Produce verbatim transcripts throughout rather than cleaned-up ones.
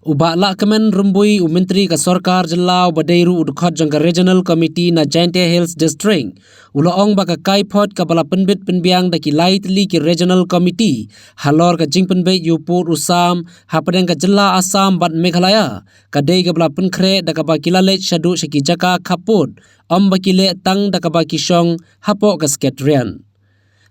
U Bah Lahkmen Rymbui, u Myntri ka Sorkar Jylla uba dei ruh u dkhot jong ka Regional Committee na Jaintia Hills District, u la ong ba ka kaiphod kaba la pynbit pynbiang da ki lai tylli ki Regional Committee halor ka jingpynbeit ïa u pud u sam hapdeng ka jylla Assam bad Meghalaya, ka dei kaba la pynkhreh da kaba ki la leit shaduh sha ki jaka khappud, ym ba ki leh tang da kaba ki shong hapoh ka Secretariat.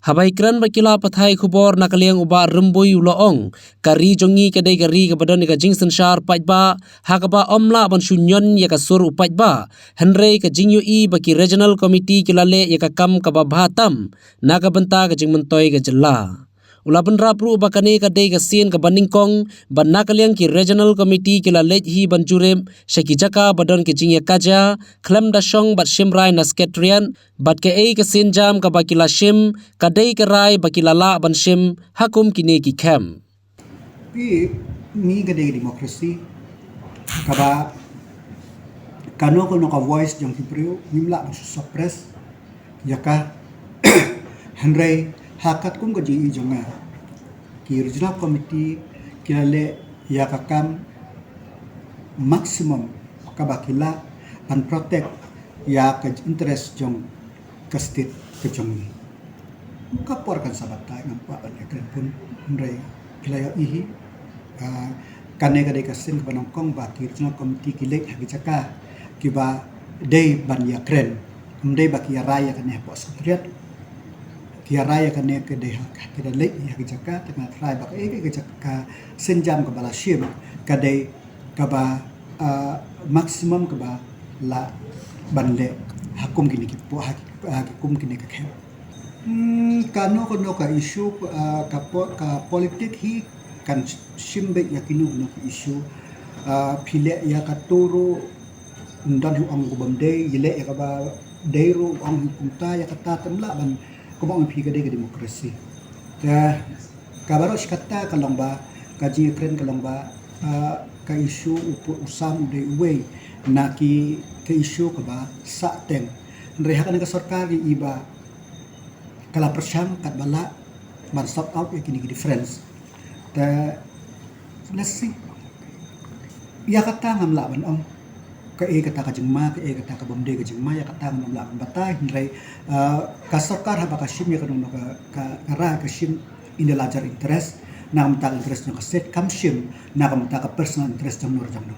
Haba ïakren bad ki lad pathai khubor na ka liang u Bah Rymbui u la ong, ka ri jong ngi ka dei ka ri kaba don ïa ka jingsynshar paidbah, ha kaba ym lah ban shu ñion ïa ka sur u paidbah, hynrei ka jingïohi ba ki Regional Committee ki la leh ïa ka kam kaba bha tam na ka bynta ka jingmyntoi ka jylla. U la bynrap ruh ba kane ka dei ka sien kaba nyngkong ba na ka liang ki Regional Committee ki la leit hi ban jurip sha ki jaka ba don ki jingïakajia khlem da shong bad shim rai na Secretariat, bad kaei ka sienjam kaba ki la shim ka dei ka rai ba ki la lah ban shim ha kum kine ki camp. Phi, ngi ka dei democracy kaba kano kano ka voice jong ki briew ngim lah ban shu suppress ïa ka. Hynrei ha katkum ka jingïohi jong nga, ki Regional Committee ki la leh ïa ka kam maximum kaba ki lah ban protect ïa ka interest jong ka state ka jong ngi. Ka por kan sa batai, ngam kwah ban ïakren pun, hynrei ki la ïohi hi. Ah, kane ka dei ka sien kaba nyngkong ba ki Regional Committee ki leit ha ki jaka kiba dei ban ïakren. Ym dei ba ki ïarai ïa kane hapoh Secretariat. Ki ïarai ïa kane ka dei ha, ki da leit ha ki jaka, te nga tharai ba kaei ka jaka, ka sienjam kaba la shim ka dei kaba, ah, maximum kaba lah ban leh ha kum kine ki po-, ha ki, ha ki kum kine ki camp. Hmm, kano kano ka issue, ah, ka po-, ka politik hi kan shim beit ïa kino kino ki issue. Ah, phi leh ïa kato ruh, ym don hi u ong kumba ym dei, ïa leh ïa kaba dei ruh u ong hi kumta, ïa kata te ym lah ban, kumba ong phi ka dei ka democracy. Te kaba roi shi katta ka long ba, ka jingïakren ka long ba, ah, ka issue u pud u sam u dei uwei na ki, ka issue kaba sah teng. Hynrei ha kane ka sorkar ngi i ba ka la pyrshang katba lah ban sort out ïa kine ki difference. Te let's see. Ïa kata ngam lah ban ong kaei kata ka jingma, kaei kata kaba ym dei ka jingma, ïa kata ngam lah ban batai, hynrei, ah, ka sorkar haba ka shim ïa kano kano ka, ka, ka rai ka shim in the larger interest, na ka bynta ka interest jong ka state, kam shim na ka bynta ka personal interest jong no jong no.